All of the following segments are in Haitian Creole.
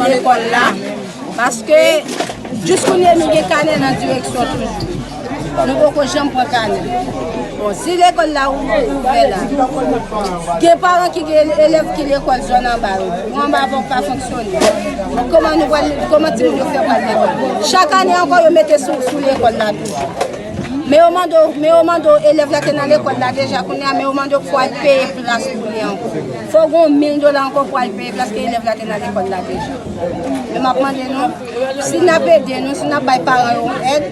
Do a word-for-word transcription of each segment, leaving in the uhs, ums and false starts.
lekòl la. Paske jiskounye nou gen kanè nan direksyon toujou. Nou poko janm pran kanè. Bon, si lekòl la ou- ouvè la, gen paran ki gen elèv ki lekòl zòn anba yo. Pou anba pa fonksyone. Kòman nou pral, kòman timoun yo fè pral lekòl? Chak ane ankò, yo mete sou, sou lekòl la toujou. Men yo mande w, men yo mande w, elèv la te nan lekòl la deja, kounye a, men yo mande w pou al peye plas pou li ankò. Fò w gen yon mil dola ankò pou al peye plas ke elèv la te nan lekòl la deja. Men m ap mande nou, si n ap ede nou, si n ap bay paran yo yon èd,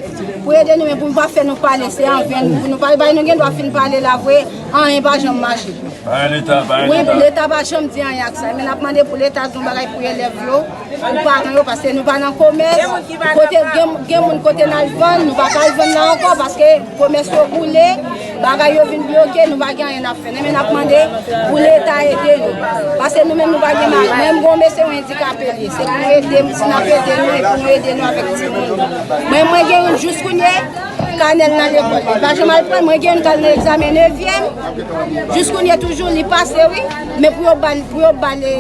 pou ede nou, men pou nou pa fè nou pale, se an ven, pou nou pale, bay nou gen dwa fin pale la vre, anyen pa janm mache. Wi, leta pa janm di anyen ak sa, men n ap mande pou leta di yon bagay pou elèv yo, pou paran yo, paske nou pa nan komès, kote gen, gen moun kote n al vann, nou pa ka al vann la ankò, paske komès yo boule, bagay yo vin bloke, nou pa gen anyen n ap fè. Men n ap mande pou leta ede nou, paske nou menm nou pa gen mari. Mwen, m gon mesye, yon andikape li, se pou ede m, si n ap ede nou, e pou nou ede nou avèk timoun. Mwen, mwen gen youn jiskounye, kanè l nan lekòl. Li pa janm al pran l. Mwen gen youn k al nan egzamen nevyèm. Jiskounye toujou, li pase, wi. Men pou yo ba l, pou yo ba l, e,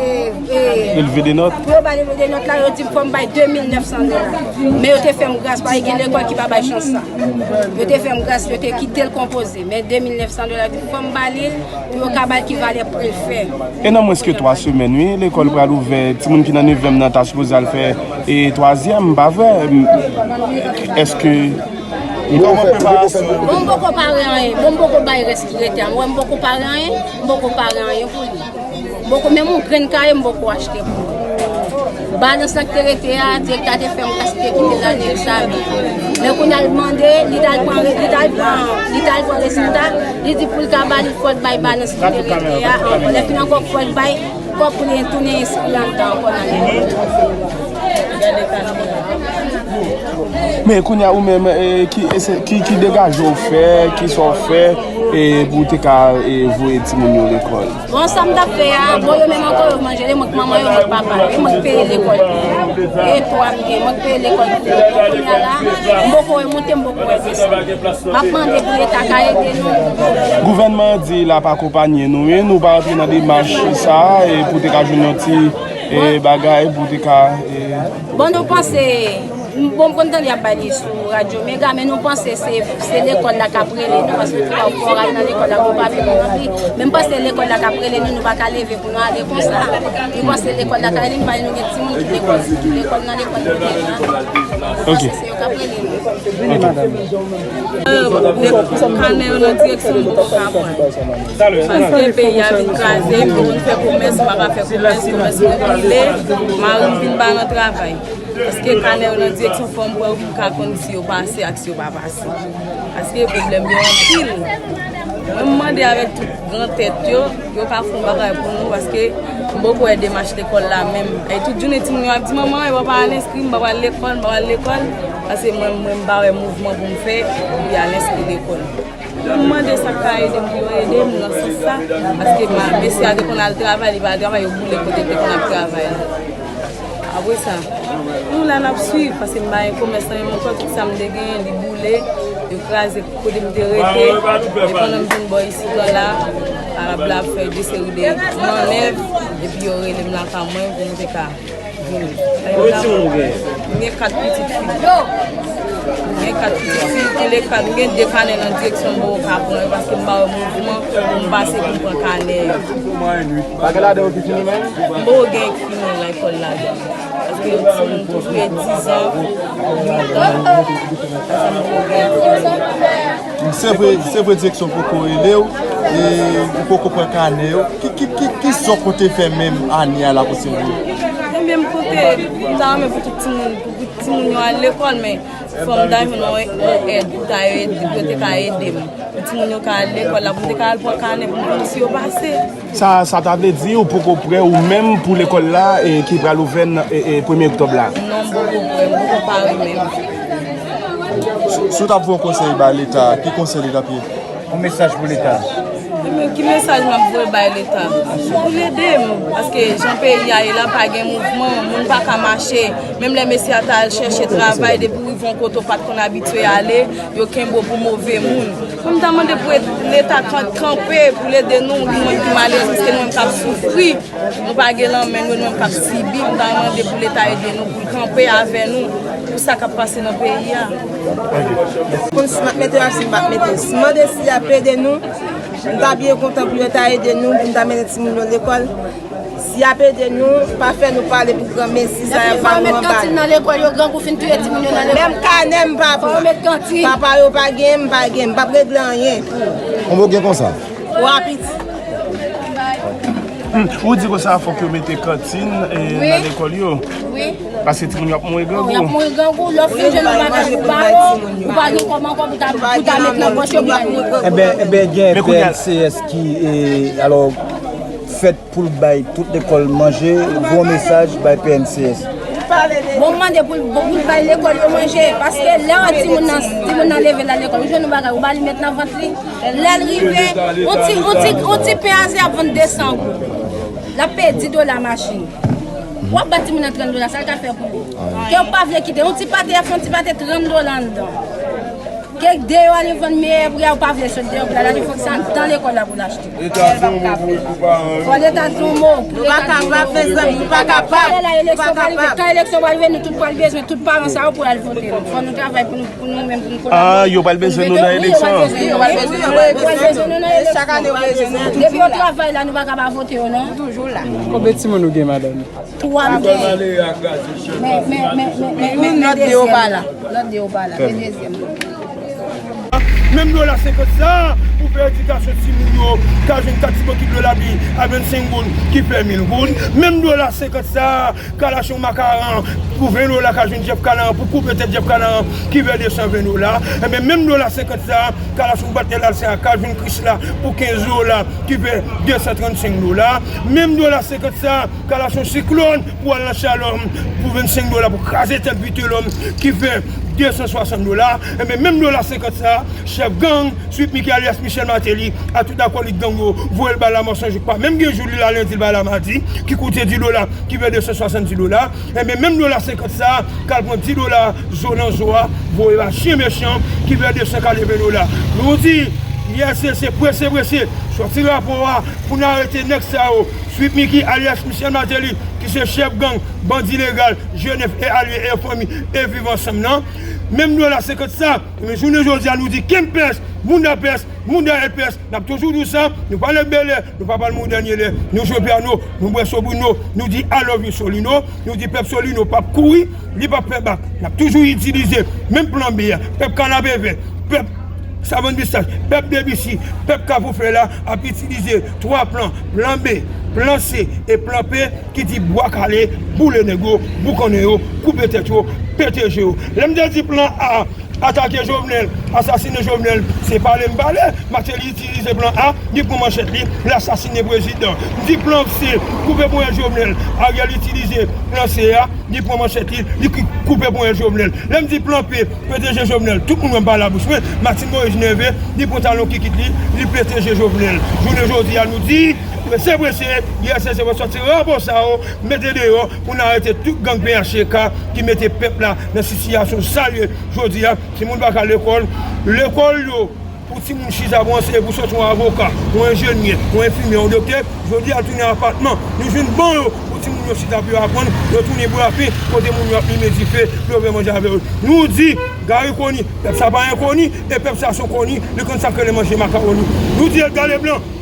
e, pou yo ba l elve de nòt la, yo di m fò m bay de mil nèf san dola. Men yo te fè m gras, pa gen lekòl ki pa bay chans sa. Yo te fè m gras, yo te kite l konpoze. Men de mil nèf san dola, yo di fò m ba li l, pou yo ka ba l ki valè pou l fè. E nan mwens ke twa semèn, wi, lekòl pral ouvè. Timoun ki nan nevyèm nan ta sipoze al fè, e, twazyèm, pa vre? M, èske, kòman preparasyon? Bon, m poko pare anyen. Bon, m poko bay rès ki rete a. M wè m poko pare anyen. M poko pare anyen pou li. M poko, menm yon grenn kaye, m poko achte pou li. Balans lan ki te rete a, direktè a te fè m gras, li te kite l al nan egzamen. Men kounye a l mande, li t al pran, li t al pran, li t al pran rezilta, li di pou l ka ba li, fò l bay balans ki te rete a ankò. Lè fini ankò, fò l bay kòb pou li tounen enskri anndan ankò nan lekòl. Men kounye a ou menm, e, ki, e, se, ki, ki degaje w fè, ki sa w fè, e, pou w te ka, e, voye timoun yo lekòl? Bon, sa m t ap fè a, bon, yo menm ankò, yo manje, e mwen k manman yo, mwen k papa yo, e mwen k peye lekòl pou yo. E twa m gen, mwen k peye lekòl pou yo. Bon, kounye a la, m poko remonte, m poko wè desann. M ap mande pou leta ka ede nou. Gouvènman an di l ap akonpanye nou, wi, nou pa rantre nan demach sa a, e pou te ka jwenn yon ti, e, bagay, pou te ka, e, Bon, nou panse, bon, m konn tande y ap bay li sou radyo Mega, men nou panse se, se lekòl la k ap rele nou, paske tout fwa w al nan lekòl la, gon papye pou ranpli. Men m panse lekòl la k ap rele nou, nou pa ka leve pou nou ale konsa. Nou panse lekòl la ka rele nou, paske nou gen timoun ki lekòl, ki lekòl nan lekòl ki gen la. Nou panse se yo k ap rele nou. Kanè yo nan direksyon m poko ka pran. Paske peyi a vin kraze, pou moun fè komès, m pa ka fè komès, komès mwen boule, mari m vin pa nan travay. Paske kanè yo nan direksyon fò m pran pou m ka konn si yo pase ak si yo pa pase. Paske pwoblèm yo anpil. Mwen m mande avèk tout gran tèt yo, yo ka fè yon bagay pou nou, paske m poko wè demach lekòl la menm. E tout jounen timoun yo ap di, "Manman, e w pa al enskri, m pa pral lekòl, m pa pral lekòl." Paske mwen, mwen m pa wè mouvman pou m fè pou y al enskri lekòl. Mwen mande sa k ka ede m pou yo ede m nan sans sa, paske ma, mesye a te konn al travay, li pa al travay, yo boule kote l te konn ap travay la. Apre sa, nou la n ap swiv, paske m pa gen komès nan men m ankò, tout sa m te genyen, li boule, yo kraze kote m te rete, e pandan m vin bò isit la, Arab la ap fè de seri de mannèv, epi yo rele m lakay mwen pou m te ka vini. Konbyen timoun ou genyen? M gen kat pitit fi. M gen kat pitit fi, ki lekòl, m gen de kanè nan direksyon m poko ka pran yo, paske m pa wè mouvman pou m pase pou m pran kanè yo. Pa gen ladan yo ki fini menm? M poko gen ki fini lekòl ladan. Paske yon timoun pou fè dizan, uitan, sa m poko gen. Se vre, se vre direksyon poko rele w, e ou poko pran kanè yo. Ki, ki, ki, ki sa w konte fè menm ane a la pou se vre? Ebyen, m konte, m ta renmen pou tout timoun, pou, pou timoun yo al lekòl, men fò m ta jwenn yon, yon èd pou ta ede, pou yo te ka ede m. Pou timoun yo ka al lekòl la, pou m te ka al pran kanè pou m konn si yo pase. Sa, sa ta vle di ou poko prè ou menm pou lekòl la, e, ki pral ouvè nan, e, e, premye oktòb la? Non, m poko prè, m poko pare menm. Si, si w t ap voye yon konsèy ba Leta, ki konsèy li t ap ye? Yon mesaj pou Leta. Ki mesaj m ap voye bay Leta? Pou l ede m, paske jan peyi a ye la, pa gen mouvman, moun pa ka mache. Menm lè mesye a t al chèche travay, depi w rive yon kote w pa t konn abitye ale, yo kenbe w pou move moun. Mwen, m ta mande pou Leta kan-, kanpe, pou l ede nou, nou menm ki malere, paske nou menm k ap soufri. Nou pa gen lanmè, nou menm k ap sibi, m ta mande pou Leta ede nou, pou l kanpe avè nou, pou sa k ap pase nan peyi a. Konn si m ap mete yo ak si m p ap mete. Si m mande si y ap ede nou, m ta byen kontan pou yo ta ede nou, pou n ta mennen timoun yo lekòl. Si y ap ede nou, pa fè nou pale pou granmesi, sa y ap ba nou anba. Kantin nan lekòl, yo grangou fin touye timoun yo nan lekòl. Menm kanè m pa pran. Papa yo pa gen, m pa gen, m p ap regle anyen. Konbyen w gen konsa? Twa piti. Hmm, ou di konsa fòk yo mete kantin eh, nan lekòl yo. Wi. Paske timoun yo ap mouri grangou. Yo ap mouri grangou, lè w fin jwenn yon bagay pou ba yo, ou pa gen kòb ankò pou ta pou ta met nan pòch yo pou ba yo. Enben, enben gen PNCS ki eh, alò fèt pou l bay tout lekòl manje, gwo mesaj bay PNCS. Bon, m mande pou l pou l bay lekòl yo manje, paske lè yon timoun nan timoun nan leve l al lekòl, ou jwenn yon bagay, ou ba li met nan vant li. Lè l rive, yon ti, yon ti, yon ti pen a se ap vann de san goud. L ap peye dis dola machin. W ap ba timoun nan trant dola, sa l ka fè pou li? Ke w pa vle kite, yon ti pate, y ap fè yon ti pate trant dola anndan. Ke deyò a li vann meyè pri a, ou pa vle sot deyò pri a, la di fòk se anndan lekòl la pou l achte. Fò Leta di yon mo. Nou pa kapab, mezanmi, nou pa kapab. Lè eleksyon pral rive, kan eleksyon pral rive, nou tout pral bezwen, tout paran sa yo pou al vote nou. Fò nou travay pou nou. Pou nou menm, pou nou kolabore. Ah, yo pral bezwen nou nan eleksyon. Yo pral bezwen nou nan eleksyon. Depi yo travay la, nou pa ka pa vote yo, non. Nou toujou la. Konbyen timoun ou gen, madanm? Twa m genyen. Men, men, men, men, men, men dezyèm. Lòt de yo pa la. Lòt de yo pa la. Men dezyèm. Menm dola senkant sa pou fè edikasyon timoun yo, ka jwenn kat ti bokit dlo lapli a vennsenk goud ki fè mil goud. Menm dola senkant sa Kalash yon makaran pou ven dola ka jwenn Jeff Kanaran pou koupe tèt Jeff Kanaran ki vè de san ven dola. Enben menm dola senkant sa Kalash yon batnè lalse a ka jwenn Krisla pou kenz dola ki vè de san trannsenk dola. Menm dola senkant sa Kalash yon siklòn pou al nan Shalom pou vennsenk dola pou kraze tèt Vitelòm ki vè de san swasant dola. Enben menm dola senkant sa chèf gang Sweet Micky alyas Michel Martelly a tout akòlik gang yo voye l bay Lamasonj ki pa menm gen jou li la lendi l bay Lamadi ki koute dis dola ki vè de san swasanndis dola. Enben menm dola senkant sa k al pran dis dola zo nan zo a voye bay chen mechan ki vè de san katreven dola. Nou di U S C C prese prese sòti rapò a pou n arete nèg sa yo Sweet Micky alyas Michel Martelly ki se chèf gang bandi legal G nèf e alye e fanmi e viv ansanm nan. Menm dola senkant sa Men jounen jodi a nou di kenpès, moudapès, moudapès, n ap toujou di w sa, nou pa lè bèlè, nou pa pral mou dènye lè, nou jwe pyano, nou bwè sobrino, nou di I love you Solino, nou di pèp Solino p ap kouri, li p ap fè bak, n ap toujou itilize menm plan B a, pèp Kanapevè, pèp Savann Pistach, pèp Debisi, pèp Kafouflè la ap itilize twa plan, plan B, plan C e plan P ki di bwa kale, boule nèg yo, boukannen yo, koupe tèt yo, pete je yo. Lè m te di plan A, Atake Jovenel, asasine Jovenel, se pale m pale. Martelly itilize plan A, li pran manchèt li, l asasine prezidan. M di plan C, koupe ponyèt Jovenel. Ariel itilize plan C a, li pran manchèt li, li ki- koupe ponyèt Jovenel. Lè m di plan P, pete je Jovenel, tout moun wè m pa labouch mwen. Martine Moïse nève, li pran talon kikit li, li pete je Jovenel. Jounen jodi a nou di, prese prese, U S C C va sòti rapò sa yo, mete deyò, pou n arete tout gang P H T K ki mete pèp la nan sitiyasyon sa l ye jodi a. Timoun pa ka lekòl. Lekòl yo pou timoun chita pou anseye pou sòti yon avoka, yon enjenyè, yon enfimyè, yon doktè. Jodi a tounen apatman. Nou jwenn ban yo pou timoun yo chita pou yo aprann. Yo tounen brape kote moun yo ap limen dife pou yo fè manje avè yo. Nou di Gary Conille, pèp sa pa enkoni e pèp sa se yon koni, li konn sa k rele manje makawoni. Nou di Edgar Leblanc,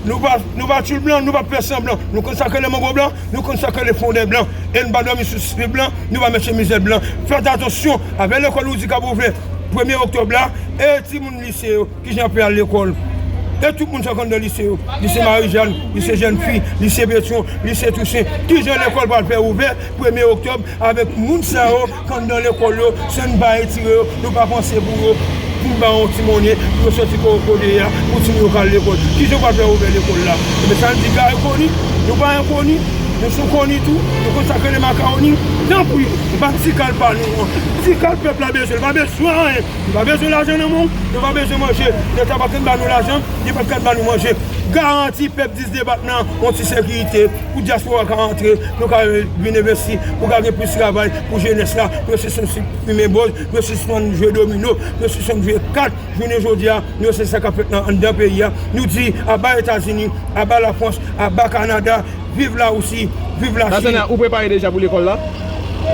Nou pa, nou pa tchoul blan, nou pa fè sanblan. Nou konn sa k rele mango blan, nou konn sa k rele fondè blan. E n pa dòmi sou sipè blan, nou pa met chemizèt blan. Fèt atansyon avè lekòl ou di k ap ouvè premye oktòb la. E timoun lise yo, kijan y ap fè al lekòl? E tout moun sa k anndan lise yo, lise Marijàn, lise Jènfi, lise Petyon, lise Tousen, kijan lekòl pral fè ouvè premye oktòb avèk moun sa yo k anndan lekòl yo, san n pa retire yo, nou pa panse pou yo, pou n ba yo yon ti monnen, pou yo sòti ko- kote yo ye a, pou timoun yo ka al lekòl. Kijan w pral fè ouvè lekòl la? Ebyen, sa n di Gary Conille, nou pa enkoni, Nou sou koni tou, nou konn sa k rele makawoni. Tanpri, ban ti kal pa nou an. Ti kal pèp la bezwen, li pa bezwen anyen. Nou pa bezwen lajan nan men w, nou pa bezwen manje. Leta pa konn ba nou lajan, li pa konn ba nou manje. Garanti pèp dis depatman, yon ti sekirite, pou dyaspora ka antre, nou ka vin envesti, pou ka gen plis travay, pou jenès la, pou yo sispann fimen bòz, pou yo sispann jwe domino, pou yo sispann jwe kat. Jounen jodi a, nou se sa k ap fèt nan anndan peyi a. Nou di, aba Etazini, aba Lafrans, aba Kanada, viv Larisi, viv Lachin. Lasanya, ou prepare deja pou lekòl la?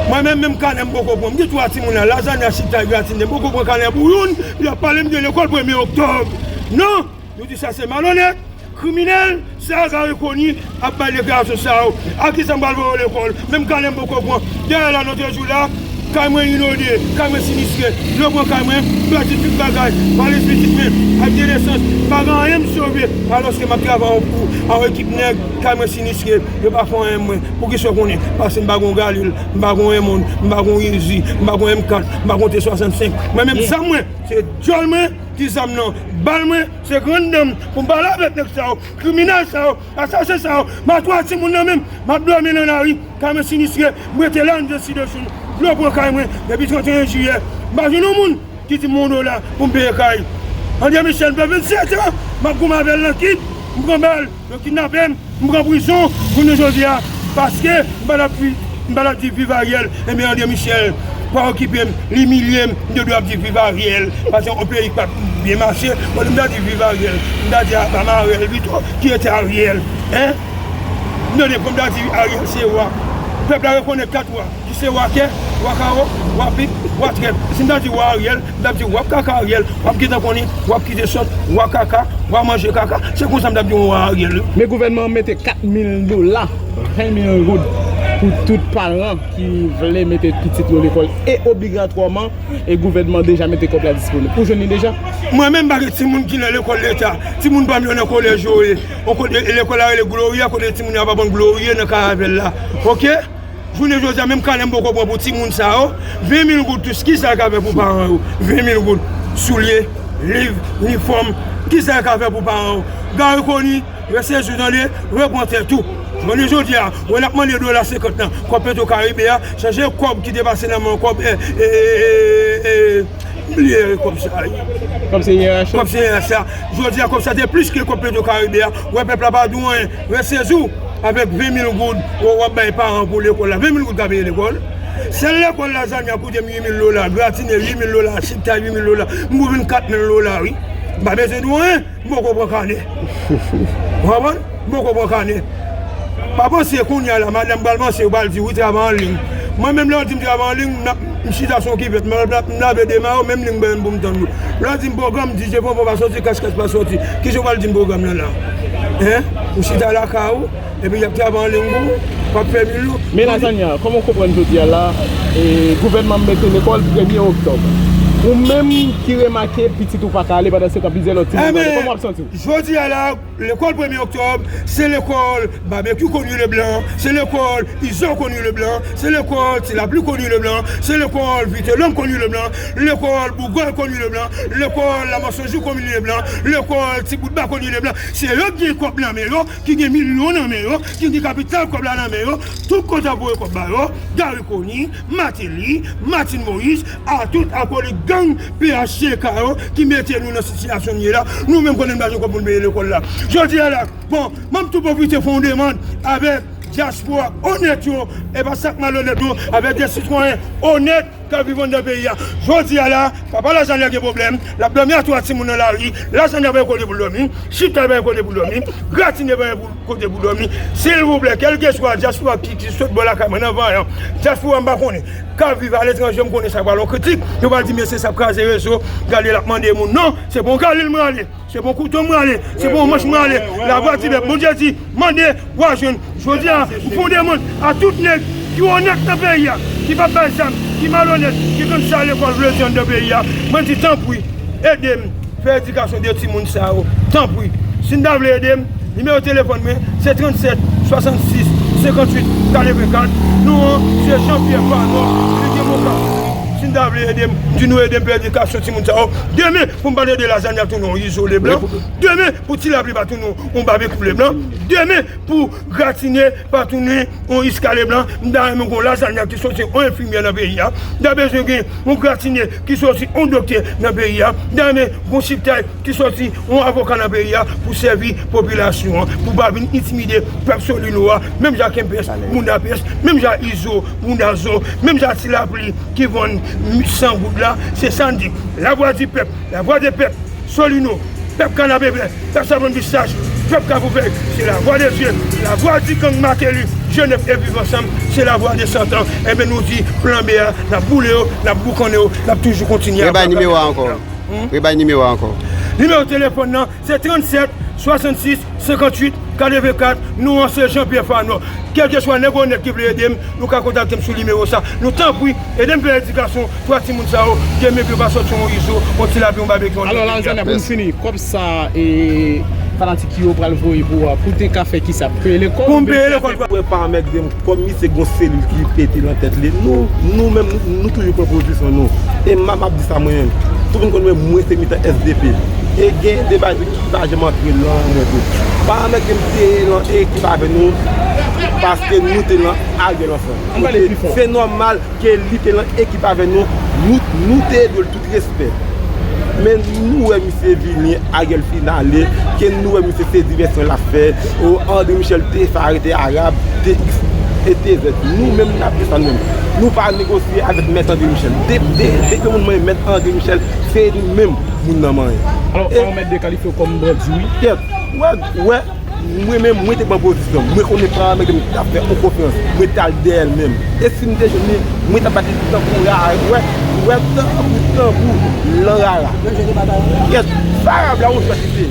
Mwen menm, menm kanè m poko pran. M gen twa timoun la, Lasanya, Chita, Gratine. M poko pran kanè pou youn, y ap pale m de lekòl premye oktòb. Non! Nou di sa se malonèt, kriminèl, sa Gary Conille ap bay deklarasyon sa yo. A kisa m pral voye yo lekòl? Menm kanè m poko pran. Dèyè la, lòt jou la, kay mwen inonde, kay mwen sinistre. Yo pran kay mwen, pèdi tout bagay, valiz pitit mwen, ak de lesans. Pa gen anyen m sove, alòske m ap travay an pou, an ekip nèg, kay mwen sinistre. Yo pa fè anyen mwen. Poukisa w konnen? Paske m pa gen yon Galil, m pa gen yon M un, m pa gen yon Uzi, m pa gen yon M kat, m pa gen yon T swasannsenk. Mwen menm, zam mwen, se djòl mwen ki zam nan. Bal mwen, se grann dan m pou m pale avèk nèg sa yo, kriminèl sa yo, asasen sa yo. M a twa timoun nan men m, m ap dòmi nan lari, kay mwen sinistre, m rete la, m de si de jou. Dlo pran kay mwen depi trannteyen jiyè. M pa jwenn yon moun ki di m yon dola pou m peye kay. André Michel, m fè vennsèt an, m ap goumen avè l nan kid, m pran bal, yo kidnape m, m pran prizon, jounen jodi a, paske m pa t ap vi-, m pa t ap di viv Ariel, ebyen André Michel pa okipe m, li imilye m, m te dwe ap di viv Ariel, paske yon peyi k pa byen mache, olye m ta di viv Ariel, m ta di a, a Ariel pito, ki rete Ariel, en? M tande pou m ta di Ariel se wa, pèp la rekonèt kat wa. Ki se wa kè, wa kawo, wa pik, wa trèp. Si m ta di wa Ariel, m t ap di w ap kaka Ariel, w ap gentan konnen, w ap kite sòt, wa kaka, wa manje kaka. Se konsa m t ap di yon wa Ariel wi. Men gouvènman an mete kat mil dola, ven mil goud, pou tout paran ki vle mete pitit yo lekòl e obligatwaman, e gouvènman deja mete kòb la disponib. Ou jwenn li deja? Mwen menm, m pa gen timoun ki nan lekòl leta. Timoun pa m yo nan kolèj yo ye. On kote, lekòl la rele Gloria, kote timoun yo ap aprann Gloria nan Karavèl la. Oke? Jounen jodi a, menm kanè m poko pran pou timoun sa yo. Ven mil goud, tout, kisa l ka fè pou paran yo? Ven mil goud, soulye, liv, inifòm, kisa l ka fè pou paran yo? Gary Conille, resezi w tande, repran tèt ou. Jounen jodi a, wè n ap mande dola senkant nan, kòb Petro Caribe a, chanje kòb ki te pase nan men w, kòb, e, e, e, e, e, M bliye kòb sa a. Kòb C I R H la? Kòb C I R H la. Jodi a, kòb sa te plis ke kòb Petro Caribe a. Ou wè pèp la pa di w anyen. Resezi w avèk ven mil goud w ap bay paran pou lekòl la. Ven mil goud ka peye lekòl? Sèl lekòl Lasanya koute m uit mil dola, Gratine uit mil dola, Chita uit mil dola. M pou vin kat mil dola, wi. M pa bezwen di w anyen. M poko pran kanè. Ou konprann? M poko pran kanè. Pa panse kounye a la, madanm pral panse, ou pral di, wi, travay an liy. Mwen menm, lè yo di m travay an liy, m ap, m chita sou yon kivèt, m ap, m ap lave de ma yo, menm liy m pa menm pou m tann yo. Lè yo di m pwogram, D J Popo pa soti, Kachkach pa soti. Kisa w pral di m pwogram nan la? Hen? Ou chita lakay ou, epi y ap travay an liy pou ou, w ap fè mil ou. Men Lasanya, kòman w konprann jodi a la, e, gouvènman mete lekòl premye oktòb. Ou menm ki remake pitit ou pa ka ale, pandan se tan plizyè lòt timoun prale, kòman w ap santi w? Jodi a la, lekòl premye oktòb, se lekòl Babekyou Koni Leblan, se lekòl Izo Koni Leblan, se lekòl Ti Lapli Koni Leblan, se lekòl Vitelòm Koni Leblan, lekòl Bougòy Koni Leblan, lekòl Lamasonjou Koni Leblan, lekòl Ti Boutba Koni Leblan. Se yo ki gen kòb nan men yo, ki gen milyon nan men yo, ki gen kapital kòb la nan men yo. Tout kote y ap voye kòb ba yo, Gary Conille, Martelly, Martine Moïse, a tout akolit gang P H T K yo ki mete nou nan sitiyasyon n ye la. Nou menm konnen n pa gen kòb pou n peye lekòl la. Jodi a la, bon, mwen m tou pwofite fè yon demann avèk dyaspora onèt yo, e pa sa k malonèt yo, avèk de sitwayen onèt k ap viv anndan peyi a. Jodi a la, papa Lasanya gen pwoblèm, l ap dòmi a twa timoun nan lari, Lasanya pa gen kote pou l dòmi, Chita pa gen kote pou l dòmi, Gratine pa gen pou kote pou dòmi. Silvouplè, kèlkeswa dyaspora ki, ki sot bò lakay mwen nan Vayan, dyaspora m pa konnen, k ap viv aletranje, m konnen sa pral yon kritik, yo pral di, "Mesye sa ap kraze rezo, gade l ap mande moun." Non, se pa yon Galil mwen ale, se pa yon kouto mwen ale, se pa yon manch mwen ale. Lavwadibèp, Bondye di, mande, w a jwenn. Jodi a, m fè yon demann a tout nèg ki onèt nan peyi a, ki p ap bay zam, ki malonèt, ki konn sa lekòl vle di anndan peyi a. Mwen di, tanpri, ede m fè edikasyon de timoun sa yo. Tanpri. Si n ta vle ede m, nimewo telefòn mwen, se trannsèt, swasannsis, senkantuit, katrevenkat. Non an, se Jean Pierre Fanon, li gen Moka. Si n ta vle ede m, m di nou ede m pèdi edikasyon timoun sa yo. Demen, pou m pa ede Lazanya tounen yon Izo Leblan. Demen, pou Ti Lapli pa tounen yon Babekyou Leblan. Demen, pou Gratinye pa tounen yon Iska Leblan. M ta renmen gen yon Lazanya ki soti yon enfimyè nan peyi a. M ta bezwen gen yon Gratinye ki soti yon doktè nan peyi a. M ta renmen gen yon Chiptay ki soti yon avoka nan peyi a pou sèvi popilasyon an, pou pa vin entimide pèp Solino a, menm jan Kempès, Mouna Pès, menm jan Izo, Mouna Zo, menm jan Ti Lapli ki vann san goud la, se sa n di. Lavwa di pèp, lavwa de pèp, Solino, pèp Kanapevè, pèp Savann Pistach, pèp Kafoufèy, se lavwa de Dye, lavwa di gang Mateli, Jenèf e Viv Ansanm, se lavwa de Santan. Enben nou di plan B a, n ap boule yo, n ap boukannen yo, n ap toujou kontinye ap travay. Rebay nimewo a ankò. Rebay nimewo a ankò. Nimewo telefòn nan, se trannsèt, swasannsis, senkantuit, katrevenkat. Non an se Jean Pierre Fanò. Kèlkeswa nèg onèt ki vle ede m, nou ka kontakte m sou nimewo sa. Nou tanpri, ede m fè edikasyon twa timoun sa yo, demen pou yo pa soti yon Izo, yon Ti Lapli, yon Babekyou, yon... Alò, Lazanya, pou n fini, kòb sa, e, fanatik yo pral voye pou, pou te ka fè kisa? Peye lekòl? Pou m peye lekòl. Mwen pa anmègde m, kòm misye gon selil ki pete nan tèt li. Nou, nou menm, nou, nou toujou pran pozisyon nou. E m, m ap di sa mwen menm. Tout moun konn mwen, mwen se mitan S D P. E gen de bagay ki pa janm antre lan mwen tou. Pa anmègde m te lan ekip avè nou, paske nou te lan Ariel ansanm. Ann pale pi fò. Se nòmal ke li te lan ekip avè nou, nou, nou te dwe l tout respè. Men nou wè misye vini, Ariel fin ale, ke nou wè misye se divèsyon l ap fè. O, André Michel te fè arete Arab, te X, e te Z. Nou menm n ap di sa nou menm. Nou pa negosye avèk Mèt André Michel. De, de, depi moun manyen Mèt André Michel, se nou menm moun nan manyen. Alò, e pa anmègde kalifye w kòm bandi, wi. Kèt, wè, wè. Mwen menm, mwen te pran pozisyon m. Mwen konnen pa anmègde m t ap fè yon konferans. Mwen t al dèyè l menm. E si m te jwenn li, mwen t ap bat li tankou rara. Wè, wè, tankou, tankou, lan rara. Kèt, sa Arab la, yon jwèt li te ye.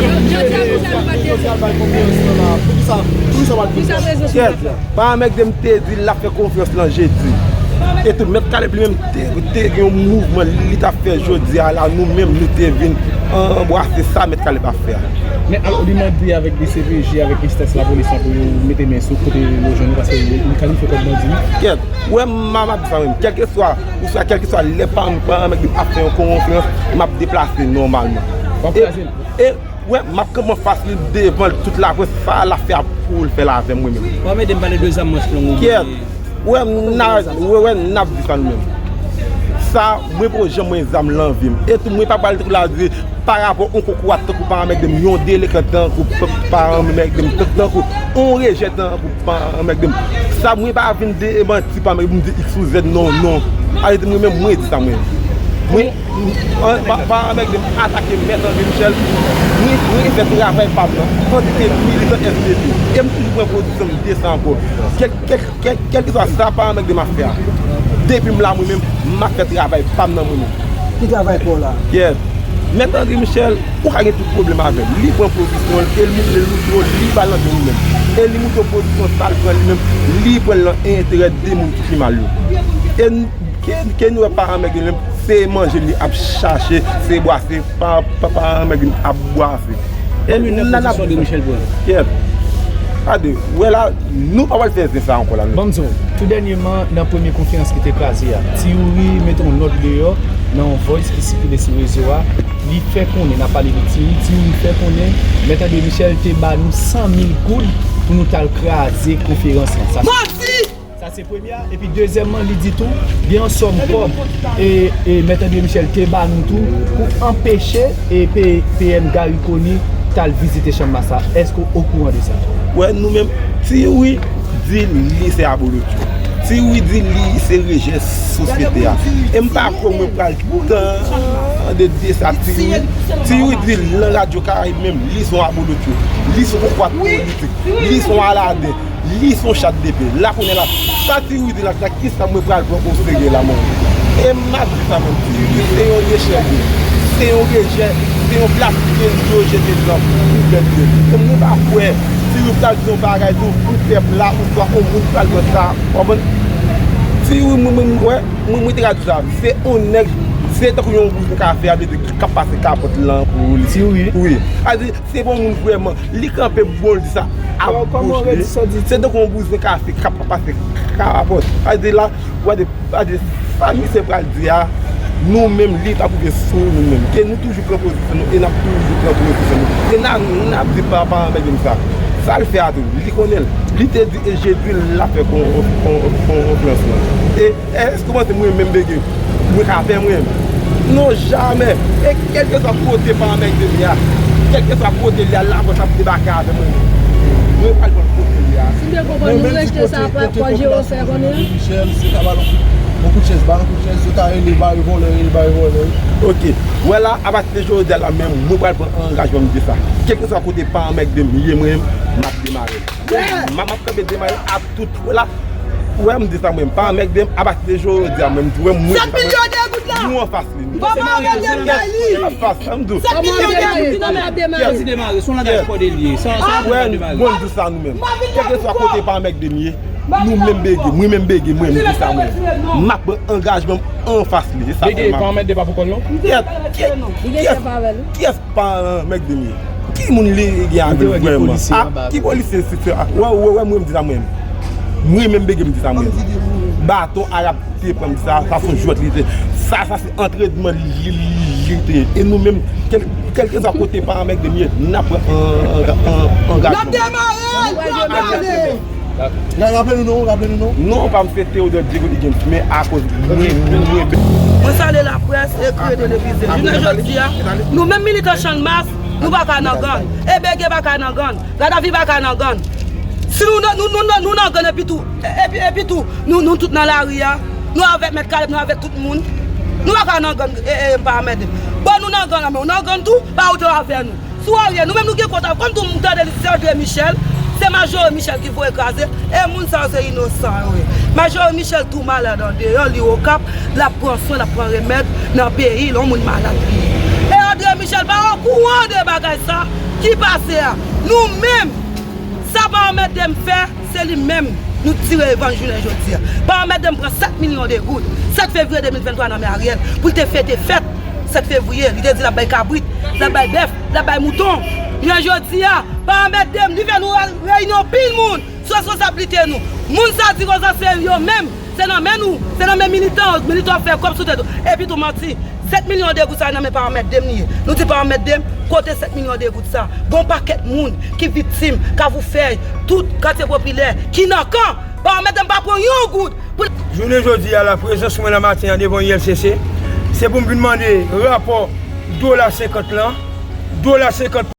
Jodi a, jodi a, nou pa te... Jodi a, l bay konferans lan la. Poukisa, poukisa w al konferans? Kèt, pa anmègde m te di l ap fè konferans lan jedi. E tou, Mèt Kaleb li menm te, te gen yon mouvman li t ap fè jodi a la, nou menm nou te vin anbrase sa Mèt Kaleb ap fè a. Men alò, li mande avèk D C P J, avèk enstans lapolis la pou yo mete men sou kote yo jwenn ou, paske li kalifye kòm bandi, wi. Kèt, wè, m ap di sa menm. Kèlkeswa, ou swa kèlkeswa lè pa m, pa anmègde m ap fè yon konferans, m ap deplase nòmalman. W ap kraze l. E, e, Wè, m ap kanpe anfas li devan l, tout laprès, sa l ap fè a pou l fè l avè m, mwen menm. W ap ede m pale de zam manch long ou gen? Kèt. Wè, m na, wè, wè, n ap di sa nou menm. Sa, mwen poko janm manyen zam lan vi m. E tou, mwen pa pral tou la di, pa rapò yon kokorat tankou pa anmègde m, yon delenkan tankou pa, pa anmègde m, tan-, tankou yon rejè tankou pa anmègde m. Sa, mwen pa vin demanti pa anmègde m, di X ou Z, non, non. Alè di mwen menm, mwen di sa mwen. Mwen, An, pa, pa anmègde m atake Mèt André Michel. Mwen, mwen fè travay pa m nan, antanke militan S D P. E m toujou pran pozisyon m de sa ankò. Kèl, kèl, kèl, kèlkeswa sa pa anmègde m ap fè a. Depi m la mwen menm, m ap fè travay pa m nan mwen menm. Ki travay pa w la? Kèt. Mèt André Michel, ou ka gen tout pwoblèm avè l. Li pran pozisyon l, e l moutre l, moutre w, li pa nan men ou menm. E li moutre w pozisyon sa l pran li menm, li pran l nan enterè de moun ki pi mal yo. E n-, Ke, ke nou wè pa anmègde l menm, se manje li ap chache, se bwase, pa, pa, pa anmègde l ap bwase. E n ap pozisyon de Michel Paul. Kèt. Gade, wè la, nou pa pral fè zen sa ankò la, non. Ban m di w, tou dènyèman, nan premye konferans ki te kraze a, Ti Youri mete yon nòt deyò nan yon voice ki sikile sou rezo a. Li fè konnen, n ap pale de Ti Youri, Ti Youri fè konnen, Mèt André Michel te ba nou san mil goud pou nou t al kraze konferans lan. Sa, manti! Sa se premye a. Epi dezyèmman, li di tou, gen yon sòm kòb e, e Mèt André Michel te ba nou tou pou anpeche e P-, P M Garry Conille t al vizite Channmas la. Èske w okouran de sa? Wè, nou menm, Ti Youri di li se abolotcho. Ti Youri di li se rejè sosyete a. E m pa kwè mwen pral tande de sa, Ti Youri. Ti Youri di l nan Radyo Karayib menm, li se yon abolotcho. Li se yon kokorat politik. Li se yon aladen. Li se yon chat de pe. La kounye a la, sa Ti Youri di la, sa kisa mwen pral pran oserye la, mwen? E m ap di sa menm, Ti Youri se yon rejè li ye. Se yon rejè, se yon plastik yo jete nan poubèl li ye. E mwen pa kwè Ti Youri pral di yon bagay tou pou pèp la, oswa yon moun pral pran sa, w konprann? Ti Youri, mwen, mwen, mwen, mwen, mwen te ka di sa, se yon nèg, se tankou yon bouzen kafe, a vle di, k ap pase kapòt lan pou li. Ti Youri? Wi. A di, se pa yon moun vrèman. Li kanpe bon, l di sa ak bouch li. Se tankou yon bouzen kafe k ap pase kapòt. Gade la, gade, gade, Sa misye pral di a, nou menm, li t ap rive sou nou menm. Ke nou toujou pran pozisyon nou, e n ap toujou pran pozisyon nou. E n a, n ap di pa, pa anmède m sa. Sa l fè a tou, li konnen l. Li te di, e jedi l ap fè kon, kon, kon, konferans lan. E, èske w panse mwen menm bege, mwen ka fè mwen? Non, jamè. E kèlkeswa kote pa anmède m ye a, kèlkeswa kote l ye a, lafòs ap debake avè mwen. Mwen pral pran kote l ye a. Si m byen konprann, nou rejte sa, pa, pa Jero fè konnen. Michel, se ta ba l yon kout, yon kout chèz, ba l yon kout chèz, yo ta rele bare vòlè, rele bare vòlè. Ok. Wè la, apati de jodi a la menm, mwen pral pran angajman m di sa. Kèlkeswa kote pa anmède m ye mwen, m ap demare. M ap, m ap kanpe demare ak tout fwa la. Wè m di sa mwen, pa anmède m, apati de jodi a mwen, m di wè mwen. Sèt milyon de goud la. Nou anfas li. Kòman anmède m bay li? Anfas, an m di w. Sèt milyon de goud la. Kòman anmède m bay li? Kòman anmède m bay li? Wè, bon, di sa nou menm. Kèlkeswa kote pa anmède m ye, nou menm bege, mwen menm bege, mwen m di sa mwen. M ap pran angajman m anfas li, se sa sèlman. Bege pa anmède pa pou kò l non? Kiyès, kiyès, kiyès pa anmède m ye? Ki moun li gen avè l vrèman? A, ki polisye se, se, a, wè, wè, wè, mwen m di sa mwen. Mwen menm bege m di sa mwen. Baton arab te pran m di sa, sa se yon jwèt li te. Sa, sa se antrènman li, li, li te ye. E nou menm, kèl, kèlkeswa kote pa anmède m ye, n ap pran an, an, an, angajman. N ap demare, n ap demare. Raple nou non, raple nou non. Non pa m se Theodore Diego Higgins, men akoz mwen, mwen, mwen. Mwen salye laprès e kriye televize. Jounen jodi a, nou menm militan Channmas, nou pa ka nan gang. E bege pa ka nan gang. Gadafi pa ka nan gang. Si nou, nou, nou, nou, nou nan gang epi tou, epi, epi tou, nou, nou tout nan lari a, nou avèk Mèt Kaleb, nou avèk tout moun. Nou pa ka nan gang, e, e, pa anmède. Bon, nou nan gang la, men ou nan gang tou, pa ou te avè nou. Sou Ariel, nou menm nou gen kont avè, kòm tou moun tande li se André Michel, se Majore Michel ki voye kraze, e moun sa yo se inosan yo ye. Majore Michel tou malad andeyò, li Okap, l ap pran swen, l ap pran remèd nan peyi l, yon moun malad li ye. E André Michel pa okouran de bagay sa ki pase a. Nou menm, sa pa anmède m fè, se li menm nou tire revanj jounen jodi a. Pa anmède m pran sèt milyon de goud, sèt fevriye de mil venntwa nan men Ariel, pou l te fete fèt sèt fevriye, li te di l ap bay kabrit, l ap bay bèf, l ap bay mouton. Jounen jodi a, pa anmède m, li fè nou al reyini anpil moun sou responsablite nou. Moun sa di konsa se yo menm, se nan men nou, se nan men militan, militan ap fè kòb sou tèt ou. Epi tou manti, sèt milyon de goud sa nan men pa anmède m li ye. Nou di pa anmède m, kote sèt milyon de goud sa? Gon pakèt moun ki viktim, Kafou Fèy, tout katye popilè, ki nan kan, pa anmède m pa pran yon goud. Pou jounen jodi a la, prezans mwen nan maten an devan I L C C, se pou m vin mande rapò dola senkant lan, dola senkant